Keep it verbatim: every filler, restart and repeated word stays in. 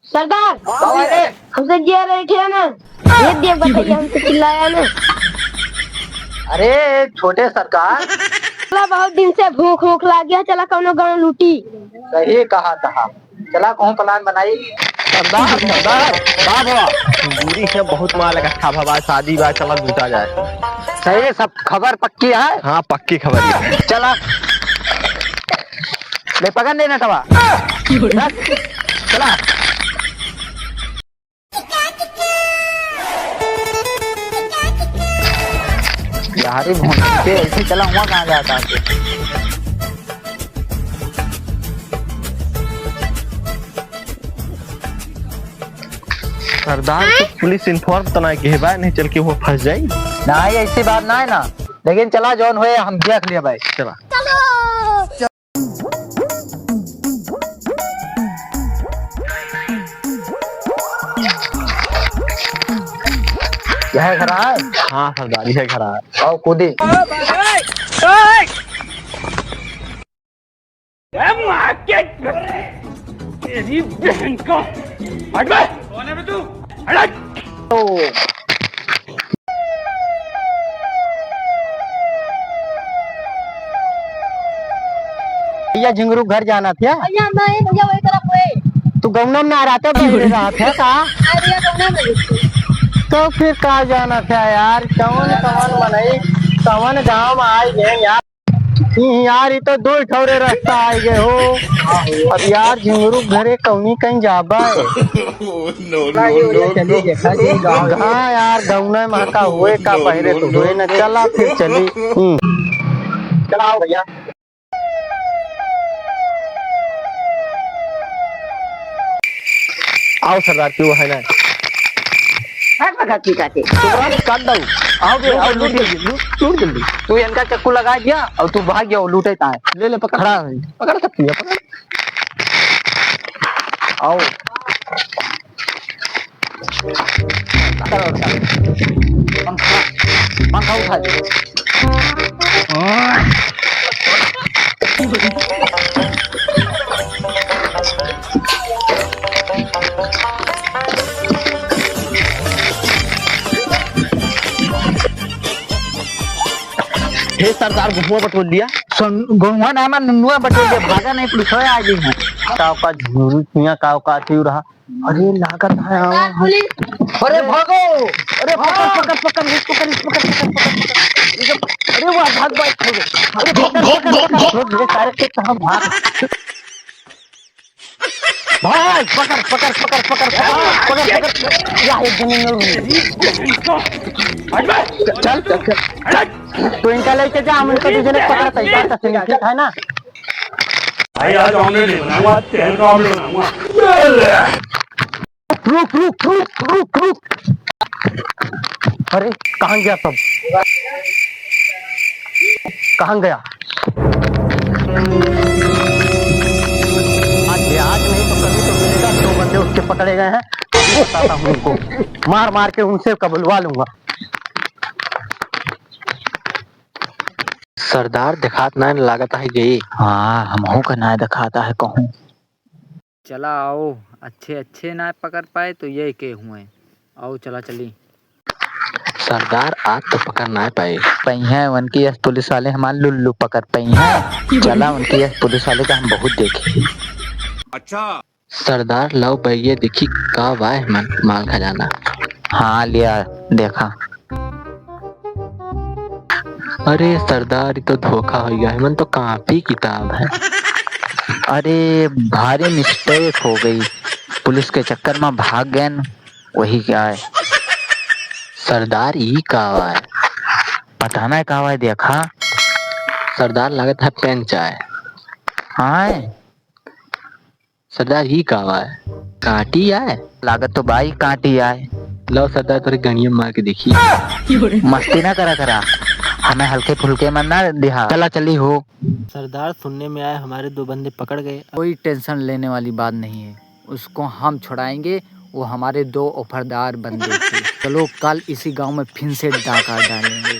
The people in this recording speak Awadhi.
सरदार, का भवा रे? हमसे जिया रहे थे ना, ये देख बताइए, हमसे चिल्लाया ना। अरे छोटे सरकार। चला, बहुत दिन से भूख, भूख लाग गया, चला कौनो गाँव लूटी। सही कहा था, चला कहूँ plan बनाई। सरदार, सरदार, का भवा? दूरी से बहुत माल इकट्ठा भवा, शादी बा, चला लूटा जाए। सही, सब खबर पक्की है? हाँ, पक्की खबर है। चला। ले पकड़ लेना तवा। बस, चला। यार, ये भोंसड़ी के ऐसे चला हुआ कहाँ जाता है? सरदार, तो पुलिस inform तो ना किहे बा, नहीं चल के वो फंस जाई। नहीं, ऐसी बात ना है ना, लेकिन चला जौन होए हम देख लिया भाई। चला। यह घर है? हाँ सरदार, यह घर है। आओ कूदी। ए, माँ के, तेरी बहन को। हट बे। कौन है बे तू? हट। ओ। भैया, झिंगुरू घर जाना था। भैया, नहीं, भैया, वही तरफ हुए। तू गौना में ना रहते, बहरे रहा था का? अरे, भैया, गौना में। तो फिर का जाना था यार? कौन, कौन मनई, कौन गाँव में आई गए यार? ई यार, ई तो दो ठौरे रस्ता आइ गए हो। अब यार, झिंगुरू घरे कौनी कहीं जाबे? No, no, no, no। हाँ यार, गौना में का हुए, का पहले तो हुए न। चला फिर चली। हम्म। चला आओ भैया। आओ सरदार, क्यों है ना? हट बगत की काटे। तोरा काट दऊ। आओ बे, आओ, लूट जल्दी, लूट, लूट जल्दी। तू इनका चक्कू लगा दिया और तू भाग गया, लूटे ताए। ले, ले, पकड़। खड़ा है। पकड़ सकती है, पकड़। आओ। पंखा, पंखा उठा दे। हे सरदार, गहुआ बटोर लिया। सुन, गहुआ ना, मैं नुनुआ बटोर लिया, भागा नहीं, पुलिस आ गई है। का का झुरू छुइया, का का अथी रहा। अरे, लागत है, आवा है। अरे, भागो! अरे, पकड़, पकड़, पकड़, पकड़, पकड़। अरे, वाह, भाग, भाग, भागो। अरे, पकड़, पकड़, पकड़। छोड़ दे, सारे के कहाँ भाग। भाग, पकड़, पकड़, पकड़। या, एक जने में। चल, चल, चल। तो इनका लेके जा, हम इनका दूसरे पकड़ते हैं, क्या करते हैं, ठीक है ना? भाई, आज omelette नहीं बनाऊंगा, आज तेल का omelette बनाऊंगा। रुक, रुक, रुक, रुक, रुक। अरे, कहाँ गया सब? कहाँ गया? आज ये, आज नहीं तो कभी तो मिलेगा, दो बंदे उसके पकड़े गए हैं, अभी बताता हूँ उनको, मार मार के उनसे कबुलवा लूंगा। सरदार देखात नाय लागत है गई। हाँ, हमहू का नाय देखात है कहूँ। चला आओ, अच्छे अच्छे नाय पकड़ पाए तो ये के हुए। आओ चला चली। सरदार आज तो पकड़ नाय पाए। पइहें उनकी यस पुलिस वाले हमार लुल्लू पकड़ पइहें। चला उनकी यस पुलिस वाले का हम बहुत देखे। अच्छा। सरदार, लाओ बैगिया देखी का बा एहमन माल खजाना। हाँ, लिया, देखा। अरे सरदार, ई तो धोखा होइ गया, एहमन तो कापी किताब है। अरे, भारी mistake हो गई, पुलिस के चक्कर में भाग गए न, वही का है। सरदार, ई का बा है? पता ना का बा है, देखा। सरदार, लागत है पेंच आए। हाँ। सरदार, ई का बा है? कांटी आए? लागत तो बा ई कांटी आए। लाओ सरदार, तोरे गणिया मार के देखी। मस्ती ना करा करा, हमें हल्के फुल्के में ना दिहा। चला चली हो। सरदार, सुनने में आया हमारे दो बंदे पकड़ गए। कोई tension लेने वाली बात नहीं है, उसको हम छुड़ाएंगे, वो हमारे दो वफादार बंदे थे। चलो कल इसी गांव में फिर से डाका डालेंगे।